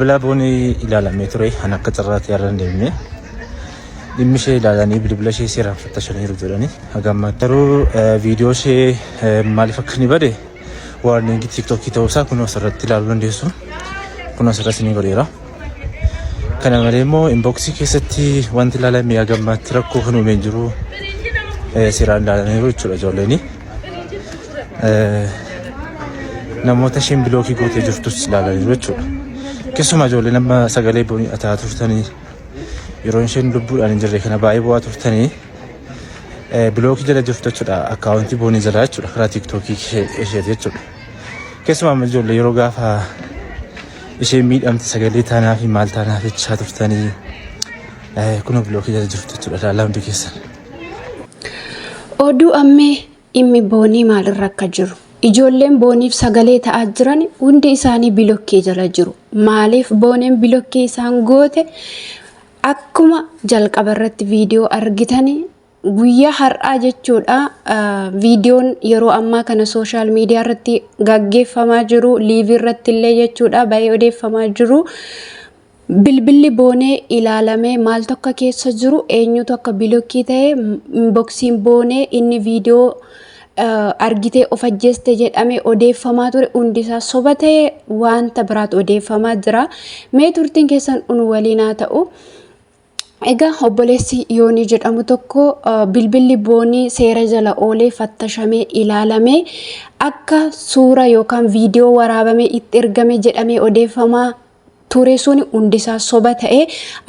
Bilbila boonii ilaalamee ture kan akka carraatti har'a hin deemne. Dhimmi ishee ilaalanii bilbila ishee seeraan fattashaniiru jedhanii haga ammaatti garuu viidiyoo ishee maaliif akka inni bade waarniingii tiiktookii ta'uu isaa kunoo asirratti ilaaluu dandeessu. Kunoo asirratti ni godheera. Kana malee immoo inboksii keessatti wanti ilaalame haga ammaatti rakkoo kan uumee hin jiru seeraan ilaalaniiru jechuudha ijoolleen. Namoota isheen bilookii gootee jirtus ilaalaniiru jechuudha. Keessumaa ijoolleen amma sagalee boonii ataa turtanii yeroo isheen lubbuudhaan hin jirre kana baay'ee bu'aa turtanii bilookii jala jirtu jechuudha. Akkaawuntii boonii jala jechuudha karaa tiiktookii isheeti jechuudha. Keessumaa amma ijoollee yeroo gaafa isheen miidhamte sagalee taanaa fi maal taanaa jechaa turtanii kunoo bilookii jala jirtu jechuudha. Ilaalaa hundi keessan. Oduu ammee dhimmi boonii maalirra akka jiru. Ijoolleen booniif sagalee ta'aa jiran hundi isaanii bilokkee jala jiru. Maaliif booneen bilokkee isaan goote? Akkuma jalqaba irratti viidiyoo argitanii guyyaa har'aa jechuudha viidiyoon yeroo ammaa kana sooshaal miidiyaa irratti gaggeeffamaa jiru liivii irratti illee jechuudha baay'ee odeeffamaa jiru. Bilbilli Boonee ilaalamee maaltu akka keessa jiru eenyutu akka bilokkii ta'e inboksiin Boonee inni viidiyoo argitee of ajjeeste jedhamee odeeffamaa ture hundisaa soba ta'e wanta biraatu odeeffamaa jira. Mee turtiin keessan unu waliin haa ta'u. Egaa obboleessi Yoonii jedhamu tokko bilbilli Boonii seera jala oolee fattashamee ilaalamee akka suura yookaan viidiyoo waraabamee itti ergame jedhamee odeeffamaa ture sun hundisaa soba ta'e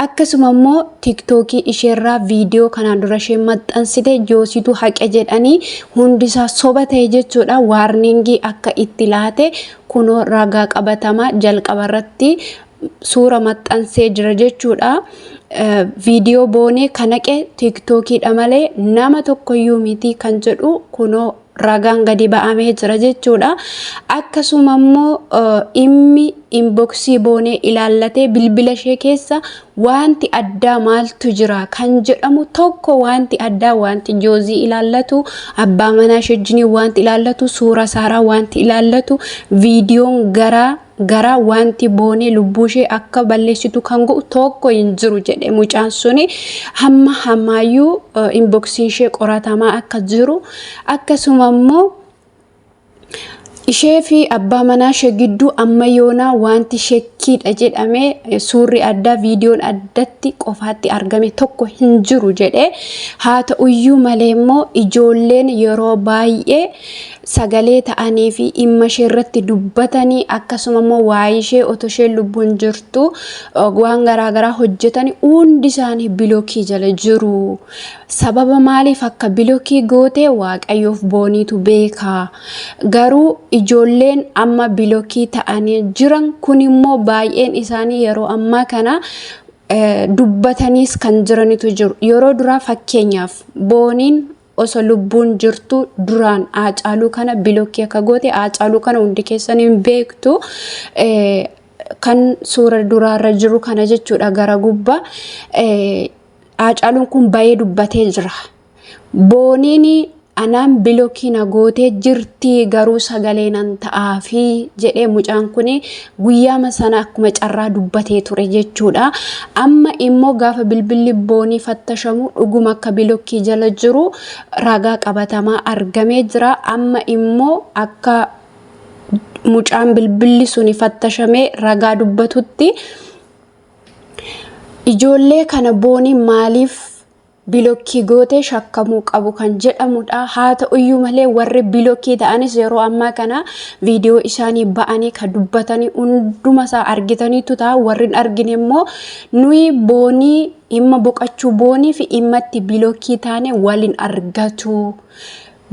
akkasuma immoo tiktookii isheerraa viidiyoo kanaan dura isheen maxxansite joositu haqe jedhanii hundisaa soba ta'e jechuudha waarningii akka itti laate kunoo ragaa qabatamaa jalqaba irratti suura maxxansee jira jechuudha. Viidiyoo boonee kan haqe tiktookiidha malee nama tokkoyyuu miti kan jedhu kunoo ragaan gadi ba'amee jira jechuudha. Akkasuma immoo dhimmi inboksii boonee ilaallatee bilbila ishee keessa wanti addaa maaltu jira kan jedhamu tokko wanti addaa wanti joozii ilaallatu abbaa manaa ishee wajjiniin wanti ilaallatu suura saaraa wanti ilaallatu viidiyoon garaa garaa wanti boonee lubbuu ishee akka balleessitu kan godhu tokko hin jiru jedhe mucaan suni hamma hammaayyuu inboksiin ishee qoratamaa akka jiru akkasuma immoo ishee fi abbaa manaa ishee gidduu amma yoonaa wanti shekkiidha jedhame suurri addaa viidiyoon addatti qofaatti argame tokko hin jiru jedhe haa ta'uyyuu malee immoo ijoolleen yeroo baay'ee sagalee ta'anii fi dhimma ishee irratti dubbatanii akkasuma immoo waa'ee ishee otoo isheen lubbuun jirtu waan garaagaraa hojjetanii hundi isaanii bilookii jala jiru. Sababa maaliif akka bilookii goote waaqayyoof booniitu beeka. Garuu ijoolleen amma bilookii ta'anii jiran kun immoo baay'een isaanii yeroo ammaa kana dubbataniis kan jiranitu jiru. Yeroo duraa fakkeenyaaf booniin Oso lubbuun jirtu duraan Haacaaluu kana bilookii akka goote Haacaaluu kana hundi keessan hin beektu. Kan suura duraarra jiru kana jechuudha gara gubbaa. Haacaaluun kun bayee dubbatee jira. Booniin anaan bilookii na gootee jirti garuu sagalee nan ta'aafi jedhee mucaan kun guyyaama sana akkuma carraa dubbatee ture jechuudha. Amma immoo gaafa bilbilli boonii fattashamu dhuguma akka bilokkii jala jiru ragaa qabatamaa argamee jira. Amma immoo akka mucaan bilbilli suni fattashamee ragaa dubbatutti ijoollee kana boonii maaliif bilokkii goote shakkamuu qabu kan jedhamudha. Haa ta'uyyuu malee warri bilokkii ta'anis yeroo ammaa kana viidiyoo isaanii ba'anii kan dubbatanii hunduma isaa argitaniitu ta'a. Warri hin argine immoo nuyi boonii dhimma boqachuu boonii fi dhimma itti bilokkii taane waliin argatu.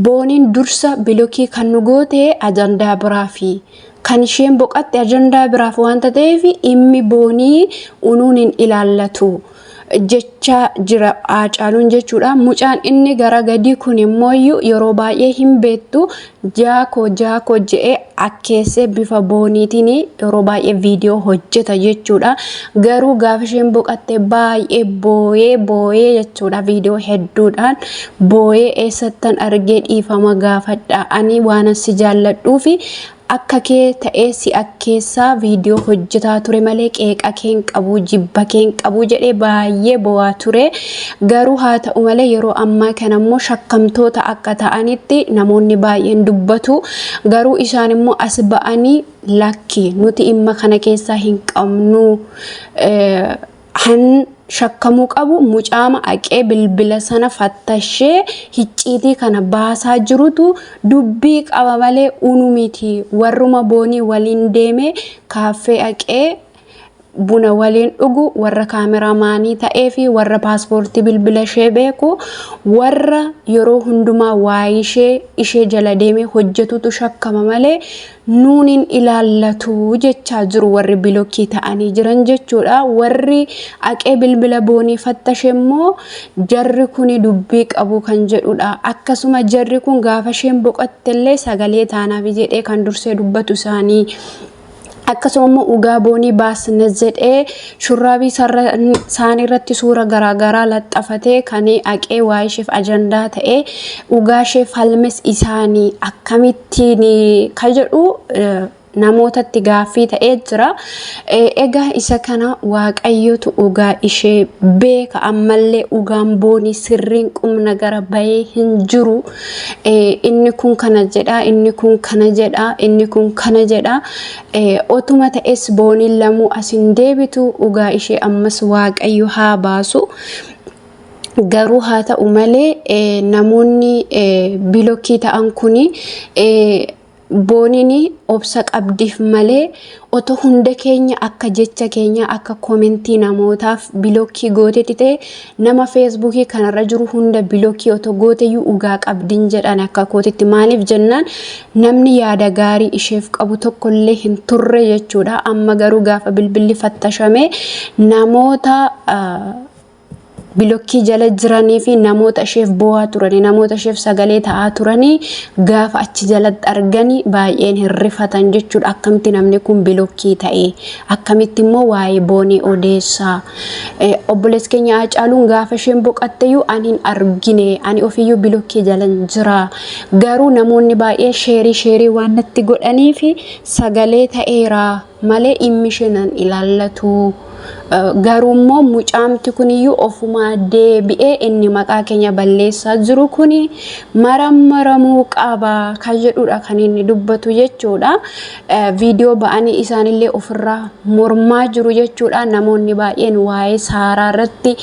Booniin dursa bilokii kan nu goote ajandaa biraafi. Kan isheen boqatte ajandaa biraaf wanta ta'eef dhimmi boonii unuun hin ilaallatu jecha jira Haacaaluun jechuudha. Mucaan inni gara gadii kun immoo yeroo baay'ee hin beektu jaakoo jaakoo je'ee akkeessee bifa booniitiin yeroo baay'ee viidiyoo hojjeta jechuudha. Garuu gaafa isheen boqatte baay'ee booyee booyee jechuudha viidiyoo hedduudhaan booyee eessattan argee dhiifama gaafadha ani waanan si jaalladhuufi Akka kee ta'ee si akkeessaa viidiyoo hojjetaa ture malee qeeqa kee hin qabu, jibba kee hin qabu jedhee baay'ee bo'aa ture. Garuu haa ta'u malee yeroo ammaa kana immoo shakkamtoota akka ta'anitti namoonni baay'een dubbatu. Garuu isaan immoo as ba'anii lakki nuti dhimma kana keessaa hin qabnu. Han shakkamuu qabu mucaama aqee bilbila sana fattashee hicciitii kana baasaa jirutu dubbii qaba malee unu miti. Warruma Boonii waliin deeme kaaffee aqee buna waliin dhugu, warra kaameraamaanii ta'ee fi warra paaspoortii bilbila ishee beeku, warra yeroo hundumaa waa'ee ishee ishee jala deemee hojjetutu shakkama malee nuun hin ilaallatu jechaa jiru warri bilokii ta'anii jiran jechuudha. Warri aqee bilbila Boonii fattashe immoo jarri kuni dubbii qabu kan jedhudha. Akkasuma jarri kun gaafa isheen boqottellee sagalee taanaaf jedhee kan dursee dubbatu isaanii. Akkasuma immoo dhugaa Boonii baasna jedhee shurraabii isaanii irratti suura garaagaraa laxxafatee kan aqee waa isheef ajandaa ta'ee dhugaa ishee falmes isaanii akkamittiin ka jedhu namootatti gaaffii ta'ee jira. Egaa isa kana Waaqayyotu dhugaa ishee beeka. Ammallee dhugaan Boonii sirriin qubna gara bahee hin jiru. Inni kun kana jedha, inni kun kana jedha, inni kun kana jedha. Otuma ta'es Booniin lamuu as hin deebitu. Dhugaa ishee ammas Waaqayyo haa baasu. Garuu haa ta'u malee namoonni bilokii ta'an kuni Booniin obsa qabdiif malee otoo hunda keenya akka jecha keenya akka komentii namootaaf bilookii gootetti ta'e, nama feesbuukii kanarra jiru hunda bilookii otoo gooteyyuu dhugaa qabdin jedhan akka kootitti. Maaliif jennaan, namni yaada gaarii isheef qabu tokkollee hin turre jechuudha. Amma garuu gaafa bilbilli fattashame namoota bilokkii jala jiranii fi namoota isheef boo'aa turanii, namoota isheef sagalee ta'aa turanii gaafa achi jalatti arganii baay'een hin rifatan jechuudha. Akkamitti namni kun bilokkii ta'e? Akkamitti immoo waa'ee Boonii odeessaa? Obboleessi keenya Haacaaluun gaafa isheen boqatteyyuu ani hin argine, ani ofiyyuu bilokkii jalan jira. Garuu namoonni baay'een sheerii sheerii waan natti godhaniif sagalee ta'eera malee dhimmi ishee nan ilaallatu. Garuu immoo mucaamti kuniyyuu ofumaa deebi'ee inni maqaa keenya balleessaa jiru kuni marammaramuu qaba kan jedhudha kan inni dubbatu jechuudha. Viidiyoo ba'anii isaanillee ofirraa mormaa jiru jechuudha. Namoonni baay'een waa'ee Saaraa irratti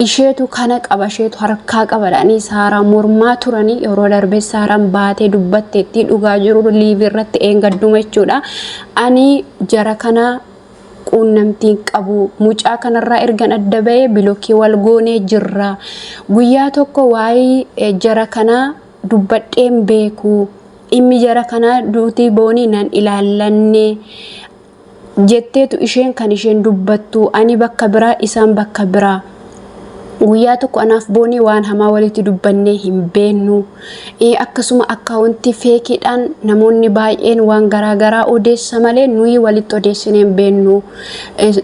isheetu kana qaba, isheetu harkaa qaba jedhanii Saaraa mormaa turanii. Yeroo darbe Saaraan baatee dubbatteetti dhugaa jiru liivii irratti eengadduma jechuudha. Ani jara kana quunnamtiin qabu. Mucaa kanarraa ergan adda ba'ee bilokii wal goonee jirra. Guyyaa tokko waa'ee jara kanaa dubbadheen beeku. Dhimmi jara kanaa duutii Boonii nan ilaallanne jetteetu isheen kan isheen dubbattu. Ani bakka biraa, isaan bakka biraa. Guyyaa tokko anaaf Boonii waan hamaa walitti dubbannee hin beennu. Akkasuma akkaawuntii feekiidhaan namoonni baay'een waan garaagaraa odeessa malee nuyi walitti odeessinee hin beennu.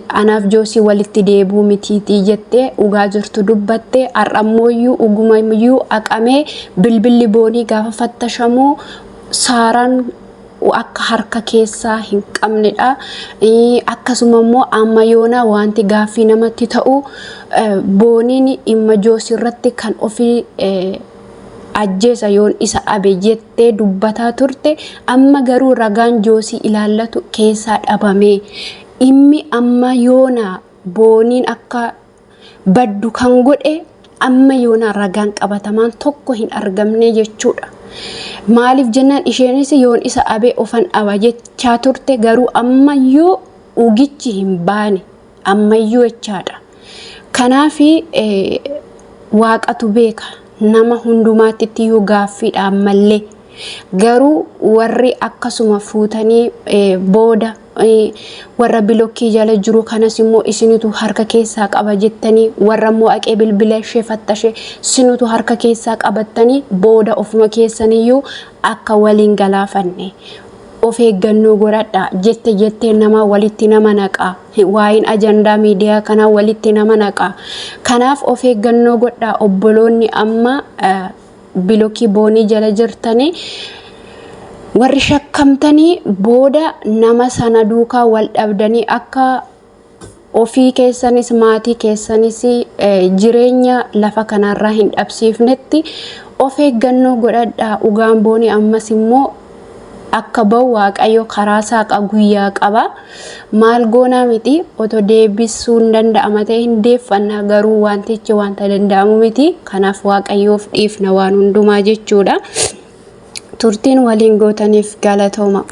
Anaaf Joosii walitti deebuu mitiitii jettee dhugaa jirtu dubbatte. Har'ammooyyuu dhugumayyuu haqamee bilbilli Boonii gaafa fattashamu Saaraan akka harka keessaa hin qabnedha. Akkasuma immoo amma yoonaa wanti gaaffii namatti ta'u, Booniin dhimma Joosii irratti kan ofii ajjeesa yoon isa abe jettee dubbataa turte, amma garuu ragaan Joosii ilaallatu keessaa dhabame. Dhimmi amma yoonaa Booniin akka baddu kan godhe amma yoonaa ragaan qabatamaan tokko hin argamne jechuudha. Maaliif jennaan, isheenis yoon isa abee ofan dhaba jechaa turte, garuu ammayyuu dhugichi hin baane ammayyuu jechaadha. Kanaaf Waaqatu beeka, nama hundumaatti iyyuu gaaffiidha ammallee. Garuu warri akkasuma fuutanii booda warra bilokkii jala jiru kanas immoo isinitu harka keessaa qaba jettanii, warra immoo aqee bilbila ishee fattashee sinutu harka keessaa qabattanii, booda ofuma keessaniyyuu akka waliin galaafanne of eeggannoo godhadha. Jette jettee nama walitti nama naqa. Waa'een ajandaa miidiyaa kanaa walitti nama naqa. Kanaaf of eeggannoo godhaa, obboloonni amma bilokii Boonii jala jirtanii warri shakka Shakkamtanii booda nama sana duukaa wal dhabdanii akka ofii keessanis maatii keessanis jireenya lafa kanarraa hin dhabsiifnetti of eeggannoo godhadhaa. Dhugaan Boonii ammas immoo akka ba'u Waaqayyo karaa saaqa guyyaa qaba. Maal goonaa miti, otoo deebisuu hin danda'ama ta'e hin deeffanna, garuu wantichi wanta danda'amu miti. Kanaaf Waaqayyoof dhiifna waan hundumaa jechuudha. Turtiin waliin gootaniif galatooma.